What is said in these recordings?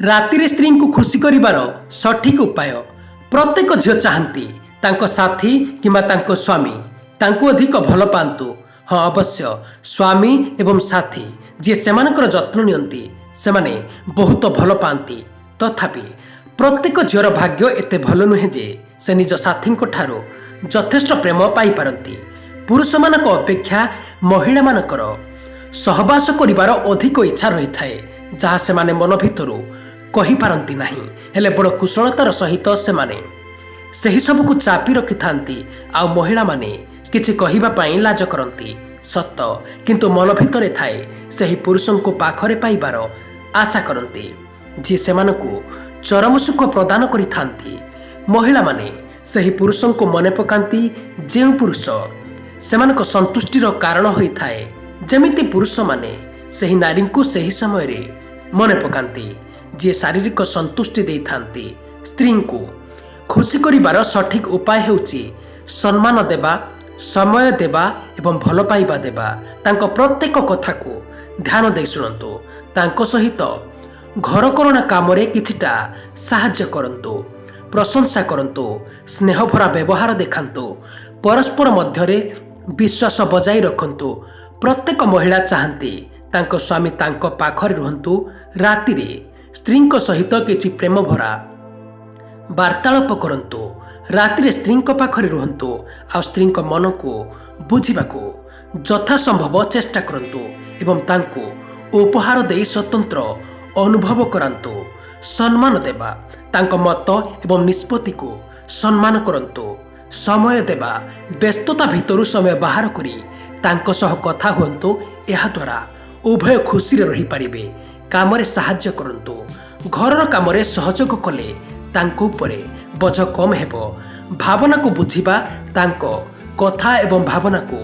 ରାତିରେ ସ୍ତ୍ରୀଙ୍କୁ ଖୁସି କରିବାର ସଠିକ୍ ଉପାୟ। ପ୍ରତ୍ୟେକ ଝିଅ ଚାହାନ୍ତି ତାଙ୍କ ସାଥୀ କିମ୍ବା ତାଙ୍କ ସ୍ୱାମୀ ତାଙ୍କୁ ଅଧିକ ଭଲ ପାଆନ୍ତୁ। ହଁ, ଅବଶ୍ୟ ସ୍ୱାମୀ ଏବଂ ସାଥୀ ଯିଏ ସେମାନଙ୍କର ଯତ୍ନ ନିଅନ୍ତି, ସେମାନେ ବହୁତ ଭଲ ପାଆନ୍ତି। ତଥାପି ପ୍ରତ୍ୟେକ ଝିଅର ଭାଗ୍ୟ ଏତେ ଭଲ ନୁହେଁ ଯେ ସେ ନିଜ ସାଥୀଙ୍କ ଠାରୁ ଯଥେଷ୍ଟ ପ୍ରେମ ପାଇପାରନ୍ତି। ପୁରୁଷମାନଙ୍କ ଅପେକ୍ଷା ମହିଳାମାନଙ୍କର ସହବାସ କରିବାର ଅଧିକ ଇଚ୍ଛା ରହିଥାଏ, ଯାହା ସେମାନେ ମନ ଭିତରୁ କହିପାରନ୍ତି ନାହିଁ। ହେଲେ ବଡ଼ କୁଶଳତାର ସହିତ ସେମାନେ ସେହି ସବୁକୁ ଚାପି ରଖିଥାନ୍ତି। ଆଉ ମହିଳାମାନେ କିଛି କହିବା ପାଇଁ ଲାଜ କରନ୍ତି ସତ, କିନ୍ତୁ ମନ ଭିତରେ ଥାଏ ସେହି ପୁରୁଷଙ୍କୁ ପାଖରେ ପାଇବାର ଆଶା କରନ୍ତି, ଯିଏ ସେମାନଙ୍କୁ ଚରମ ସୁଖ ପ୍ରଦାନ କରିଥାନ୍ତି। ମହିଳାମାନେ ସେହି ପୁରୁଷଙ୍କୁ ମନେ ପକାନ୍ତି, ଯେଉଁ ପୁରୁଷ ସେମାନଙ୍କ ସନ୍ତୁଷ୍ଟିର କାରଣ ହୋଇଥାଏ, ଯେମିତି ପୁରୁଷମାନେ ସେହି ନାରୀଙ୍କୁ ସେହି ସମୟରେ ମନେ ପକାନ୍ତି, ଯିଏ ଶାରୀରିକ ସନ୍ତୁଷ୍ଟି ଦେଇଥାନ୍ତି। ସ୍ତ୍ରୀଙ୍କୁ ଖୁସି କରିବାର ସଠିକ୍ ଉପାୟ ହେଉଛି ସମ୍ମାନ ଦେବା, ସମୟ ଦେବା ଏବଂ ଭଲ ପାଇବା ଦେବା। ତାଙ୍କ ପ୍ରତ୍ୟେକ କଥାକୁ ଧ୍ୟାନ ଦେଇ ଶୁଣନ୍ତୁ। ତାଙ୍କ ସହିତ ଘରକରଣା କାମରେ କିଛିଟା ସାହାଯ୍ୟ କରନ୍ତୁ। ପ୍ରଶଂସା କରନ୍ତୁ। ସ୍ନେହଭରା ବ୍ୟବହାର ଦେଖାନ୍ତୁ। ପରସ୍ପର ମଧ୍ୟରେ ବିଶ୍ୱାସ ବଜାଇ ରଖନ୍ତୁ। ପ୍ରତ୍ୟେକ ମହିଳା ଚାହାନ୍ତି ତାଙ୍କ ସ୍ୱାମୀ ତାଙ୍କ ପାଖରେ ରୁହନ୍ତୁ। ରାତିରେ ସ୍ତ୍ରୀଙ୍କ ସହିତ କିଛି ପ୍ରେମଭରା ବାର୍ତ୍ତାଳାପ କରନ୍ତୁ। ରାତିରେ ସ୍ତ୍ରୀଙ୍କ ପାଖରେ ରୁହନ୍ତୁ ଆଉ ସ୍ତ୍ରୀଙ୍କ ମନକୁ ବୁଝିବାକୁ ଯଥାସମ୍ଭବ ଚେଷ୍ଟା କରନ୍ତୁ ଏବଂ ତାଙ୍କୁ ଉପହାର ଦେଇ ସ୍ୱତନ୍ତ୍ର ଅନୁଭବ କରାନ୍ତୁ। ସମ୍ମାନ ଦେବା, ତାଙ୍କ ମତ ଏବଂ ନିଷ୍ପତ୍ତିକୁ ସମ୍ମାନ କରନ୍ତୁ। ସମୟ ଦେବା, ବ୍ୟସ୍ତତା ଭିତରୁ ସମୟ ବାହାର କରି ତାଙ୍କ ସହ କଥା ହୁଅନ୍ତୁ। ଏହାଦ୍ୱାରା ଉଭୟ ଖୁସିରେ ରହିପାରିବେ। କାମରେ ସାହାଯ୍ୟ କରନ୍ତୁ। ଘରର କାମରେ ସହଯୋଗ କଲେ ତାଙ୍କ ଉପରେ ବୋଝ କମ୍ ହେବ। ଭାବନାକୁ ବୁଝିବା, ତାଙ୍କ କଥା ଏବଂ ଭାବନାକୁ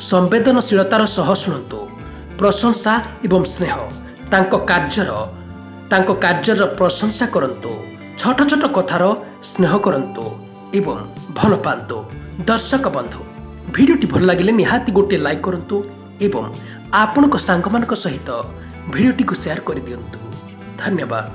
ସମ୍ବେଦନଶୀଳତାର ସହ ଶୁଣନ୍ତୁ। ପ୍ରଶଂସା ଏବଂ ସ୍ନେହ, ତାଙ୍କ କାର୍ଯ୍ୟର ପ୍ରଶଂସା କରନ୍ତୁ। ଛୋଟ ଛୋଟ କଥାର ସ୍ନେହ କରନ୍ତୁ ଏବଂ ଭଲ ପାଆନ୍ତୁ। ଦର୍ଶକ ବନ୍ଧୁ, ଭିଡ଼ିଓଟି ଭଲ ଲାଗିଲେ ନିହାତି ଗୋଟିଏ ଲାଇକ୍ କରନ୍ତୁ ଏବଂ ଆପଣଙ୍କ ସାଙ୍ଗମାନଙ୍କ ସହିତ ଭିଡ଼ିଓଟିକୁ ସେୟାର କରିଦିଅନ୍ତୁ। ଧନ୍ୟବାଦ।